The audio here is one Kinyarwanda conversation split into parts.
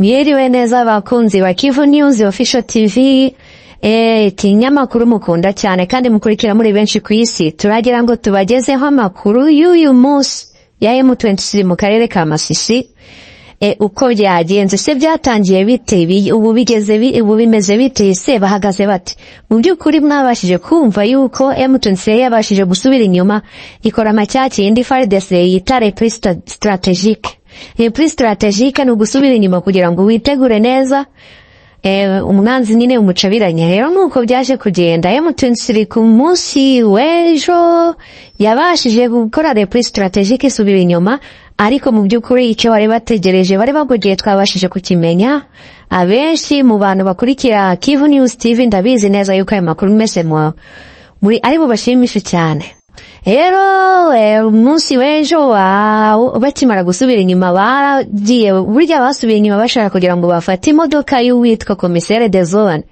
Mwiriwe neza abakunzi ba Kivu News Official TV, ikinyamakuru mukunda cyane kandi mukurikira muri benshi ku isi. Turagira ngo tubagezeho amakuru y'uyu munsi ya M23 mu karere ka Masisi. Uko byagenze se, byatangiye bite, ubu bigeze ubu bimeze bite se, bahagaze bate? Mu by'ukuri mwabashije kumva yuko M23 yabashije gusubira inyuma, ikora amacyaki indi FARDC yita repli stratégique. Repli stratégique ni ugusubira inyuma kugira ngo witegure neza umwanzi nyine umucabiranye. Rero nuko byaje kugenda, M23 ku munsi w'ejo yabashije gukora repli stratégique, isubira inyuma, ariko mu by'ukuri icyo bari bategereje, bari bagugiye, twabashije kukimenya. Abenshi mu bantu bakurikira Kivu News TV, ndabizi neza yuko ayo makuru mwese muri ari bubashimishe cyane. Rero umunsi w'ejo bakimara gusubira inyuma, baragiye, burya basubiye inyuma bashaka kugira ngo bafate imodoka y'uwitwa commissaire de zone.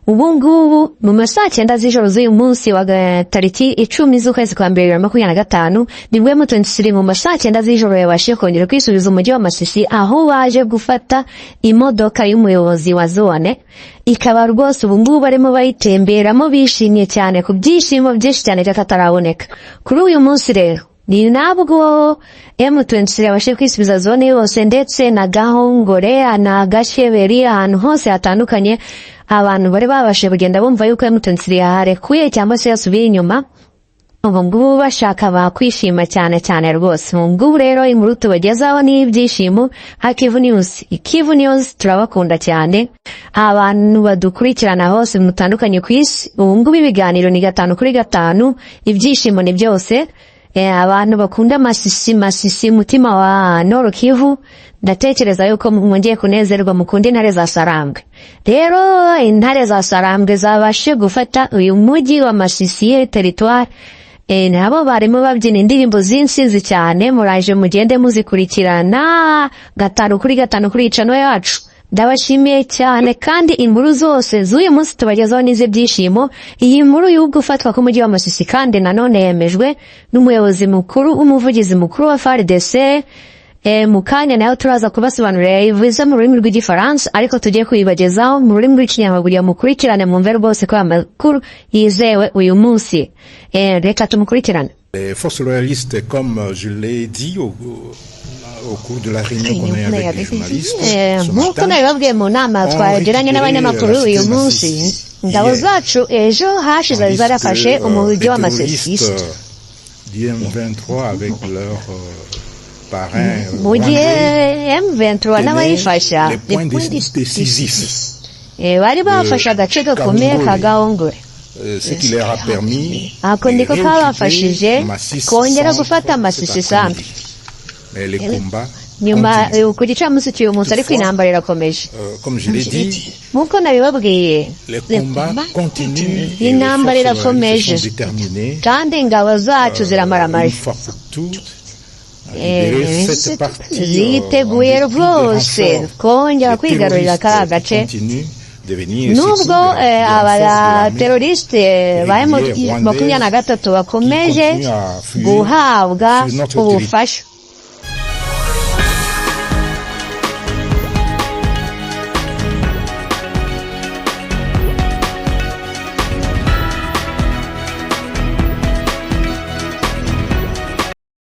Ubu ngubu mu ma saa 9 z'ijoro z'uyu munsi wa tariki 10 z'ukwezi kwa mbere 2025, nibwo M23 mu ma saa 9 z'ijoro yabashije kongera kwisubiza umujyi wa Masisi, aho baje gufata imodoka y'umuyobozi wa zone, ikaba rwose ubu ngubu barimo bayitemberamo bishimye cyane, ku byishimo byinshi cyane by'akataraboneka. Kuri uyu munsi rero ni nabwo M23 yabashije kwisubiza zone yose, ndetse na Gahongore na Gasheberi, ahantu hose hatandukanye abantu bari babashije kugenda bumva yuko M23 yaharekuye cyangwa se yasubiye inyuma. Ubu ngubu bashaka bakwishima cyane cyane rwose. Ubu ngubu rero inkuru tubagezaho ni ibyishimo. Ha Kivu News, Kivu News turabakunda cyane, abantu badukurikirana hose mutandukanye ku isi. Ubu ngubu ibiganiro ni gatanu kuri gatanu, ibyishimo ni byose. Abantu bakunda Masisi, Masisi mutima wa Nord Kivu, ndatekereza yuko mwongeye kunezerwa, mukunda intare za Sarambwe. Rero intare za Sarambwe zabashe gufata uyu mujyi wa Masisi territoire, nabo barimo babyina indirimbo z'insinzi cyane. Muraje mugende muzikurikirana gatanu kuri gatanu kuri channel yacu. Ndabashimiye cyane, kandi inkuru zose z'uyu munsi tubagezaho n'iz'ibyishimo. Iyi nkuru y'ubwo gufatwa k'umujyi wa Masisi kandi nanone yemejwe n'umuyobozi mukuru, umuvugizi mukuru wa FARDC. Mu kanya nayo turaza kubasobanurira, yayivuze mu rurimi rw'Igifaransa, ariko tugiye kuyibagezaho mu rurimi rw'Ikinyarwanda kugira mukurikirane, mwumve rwose ko aya makuru yizewe uyu munsi. Reka tumukurikirane. Les forces loyalistes, comme je l'ai dit au cours de la réunion qu'on a eue avec les journalistes ce Nk'uko matin, nabibabwiye mu nama twagiranye n'abanyamakuru uyu munsi, ingabo zacu ejo hashize zarafashe umujyi wa Masisi du M23 avec leur parrain mu gihe M23 n'abayifasha les points décisifs, bari bafashe agace gakomeye ka Gahongore. Ce qui leur a permis Ako niko kabafashije kongera gufata Masisi centre. Mais les combats Nyuma ku gicamunsi cy'uyu munsi, ariko intambara irakomeje. Comme je l'ai dit, Nk'uko nabibabwiye, les combats continuent, intambara irakomeje kandi ingabo zacu ziramaramaje, ziteguye rwose kongera kwigarurira kariya gace, nubwo abateroriste ba M23 bakomeje guhabwa ubufasha.